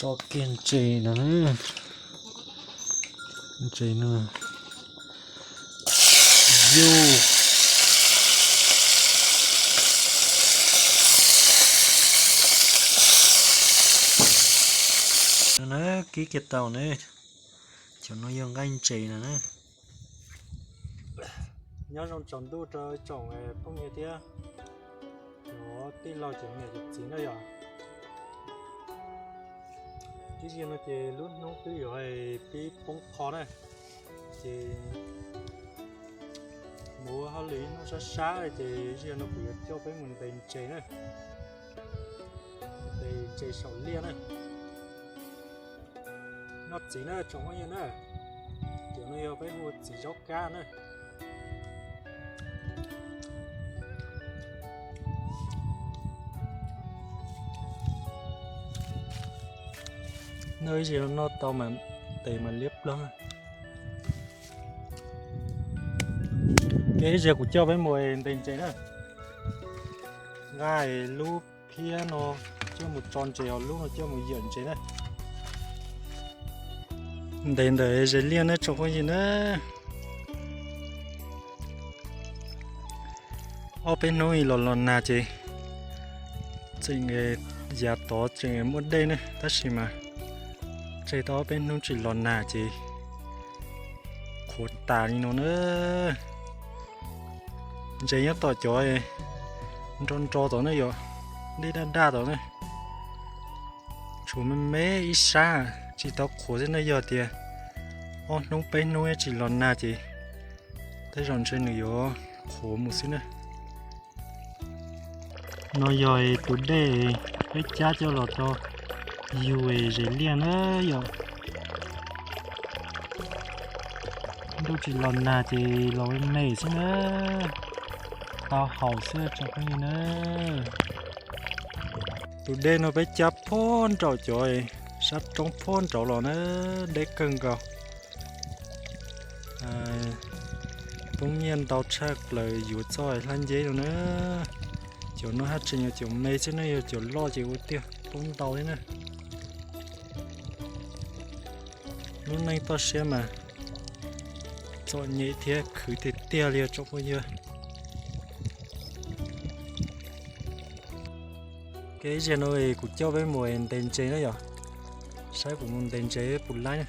To kiag ntses no na. Ntses no. Yus. No na, kib kiag tau na. Cov no yog nqaij ntses no na. Nyob zoo tsaus ntuj rau tsoom phooj ywg thiab cov tij laug cov niam cov txiv na yom. Ib zaug no ces lub hnub twb yuav pib poob qho na, ces mus ua hauj lwm ib hnub sab sab ces ib zaug no kuv yuav coj peb mus ntes ntses na, ntes ntses saum liaj na. Noj txiv na tsoom phooj ywg na, cov no yog peb hu txiv zaub kab na. Noj ib zaug no tau mas tes mas liab ploog. Ces ib zaug kuv coj peb mus ntes ntses na. Nqa lub phiab no coj mus tso ntses, ho lub no coj mus yawm ntses na. Ntes ntawm zes liaj na tsoom phooj ywg na. Ob peb hnub los los nag ces tseem yav tod tseem muaj dej ne, tab sis mas tseg tau ob peb hnub tsis los nag ces qhuav tas li no na. Ntses nyob tom cov nro nro tod ne, yog dej daj daj tod ne. Tshuav me me ib sab tsis tau qhuav xwb na, yog tias ob hnub peb hnub tsis los nag ces tej zaum ntshe nws yuav qhuav mus xwb na. No yog tus dej peb cab coj los rau yug zes liaj na yom. Ntuj tsis los nag ces los me me xwb na, tau haus xwb tsoom phooj ywg na. Tus dej no peb cab puag nraum cov sab roob puag nraud los na, deb kawg nkaus. Poob nyiaj ntau tshaj plaws yuav txoj hlab nceb no na. Cov no haj tseem yog cov me xwb na, yog cov loj ces ua tiag poob ntau thiab na. Lub neej toj siab mas txom nyem thiab khwv tiag tiag li os tsoom phooj ywg. Kev ziag no kuv coj peb mus ntes ntses na yom, saib kuv mus ntes ntses puas laib na.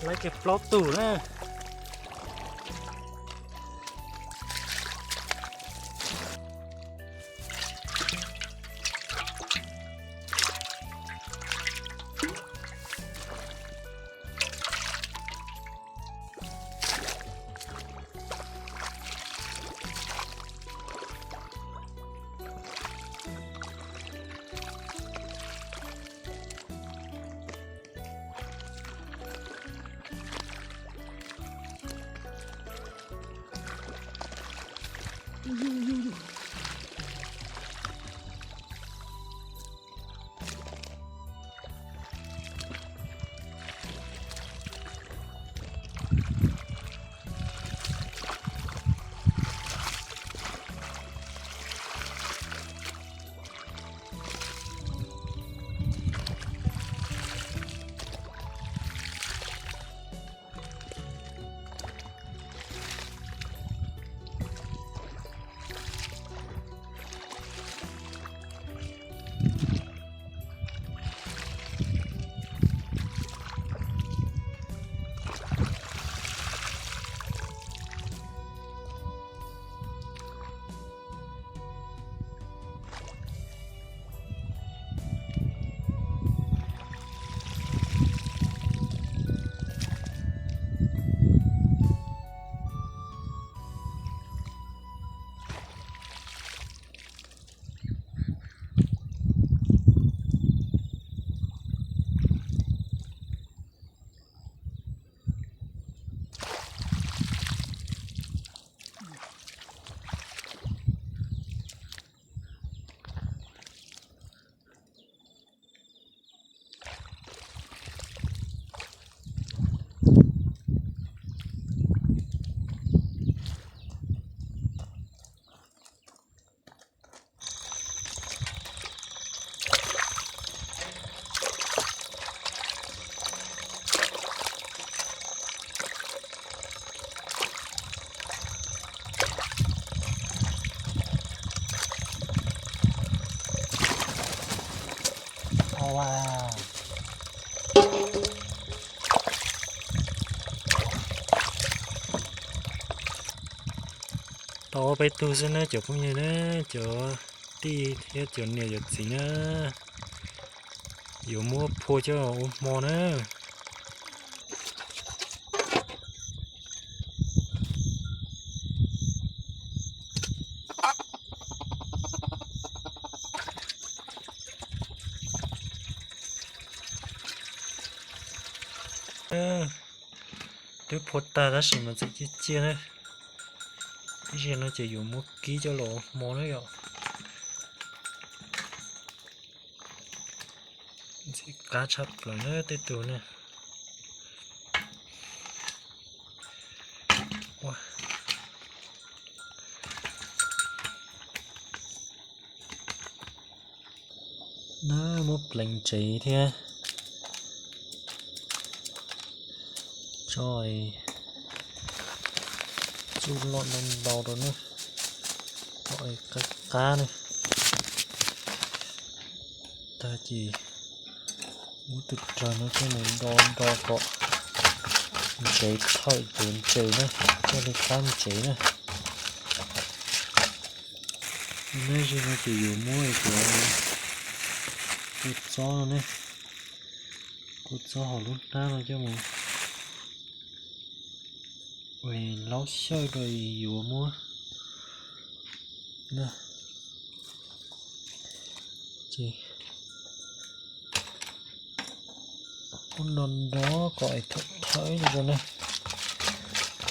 Laib kiag plaub tug na. Ob peb tug xwb na cov phooj ywg na, cov tij thiab cov niam cov txiv na, yuav muab phua coj ua hmo na. Twb phua tag tab sis mas txawm ciaj ciaj na. Ib zaug no ces yuav muab kib coj los ua hmo na yom. Ntxim qab tshaj plaws na tej tug na. Na muab pleev tsev thiab tso txuj loj ntau ntau rau na, kom qab qab na. Tag ces muab tus raws no coj mus do do kom ntsev thawm cov ntses na, thiaj li qab ntsev na. Neb ze no ces yuav muab cov kua txob no ne, kua txob hauv lub hnab no coj mus ua laub xyawj rau yuav muab na. Ces ua do do kom thawm thawm rau ne.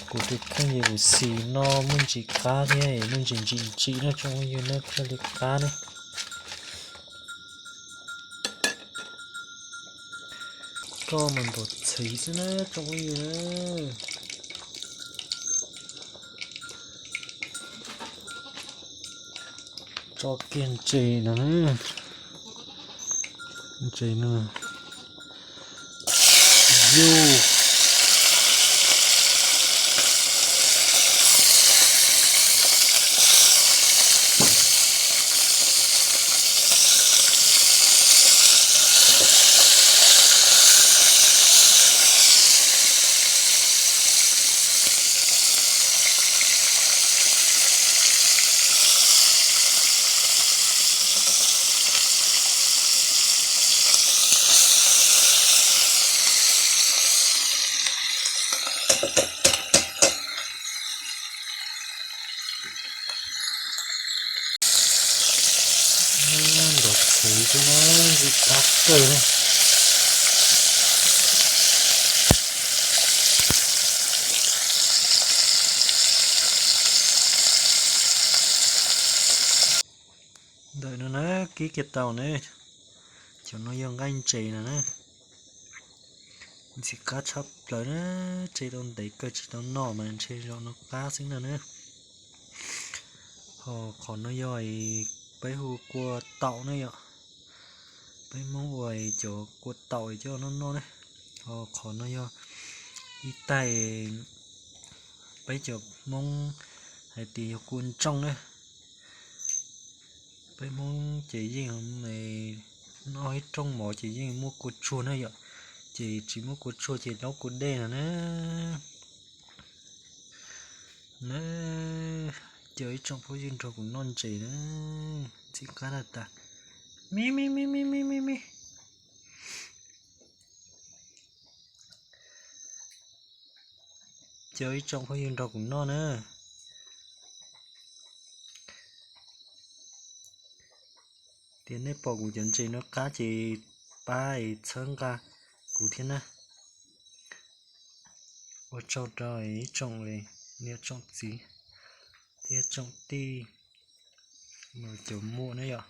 Kuv tus kheej ces kuv xis no muaj ntsis qab thiab muaj ntsis ntsim ntsim no tsoom phooj ywg na, thiaj li qab ne. Koj mas ntaus txhiv xwb na tsoom phooj ywg na. Tso kiag ntses no na, ntses no. Ntaus txhiv xwb na, ntxim qab kawg na. Ntawm no na, kib kiag tau ne, cov no yog nqaij ntses no na. Ntxim qab tshaj plaws na, tse tau ntev kawg tsis tau noj mas ntshe zaum no qab xwb no na. Ho qhov no yog peb hu kua taum na yom. Peb Hmoob ua cov kua taum coj noj noj na. Ho qhov no yog ib tais peb cov Hmoob hais tias yog kua ntsooj na. Peb Hmoob ces yeej noj ib rooj mov ces yeej muaj kua tsuag na yom, ces tsis muaj kua tsuag ces laub kua dej no na. Na, caw ib tsoom phooj ywg nrog kuv noj ntses na, ntxim qab na tas. Mi mi mi mi mi mi mi. Caw ib tsoom phooj ywg nrog kuv noj na. Tias nej pom kuv cov ntses no qab ces pab txhawb nqa kuv thiab na. Ua tsaug rau ib tsoom niam tsoom txiv thiab tsoom tij, cov muam na yom.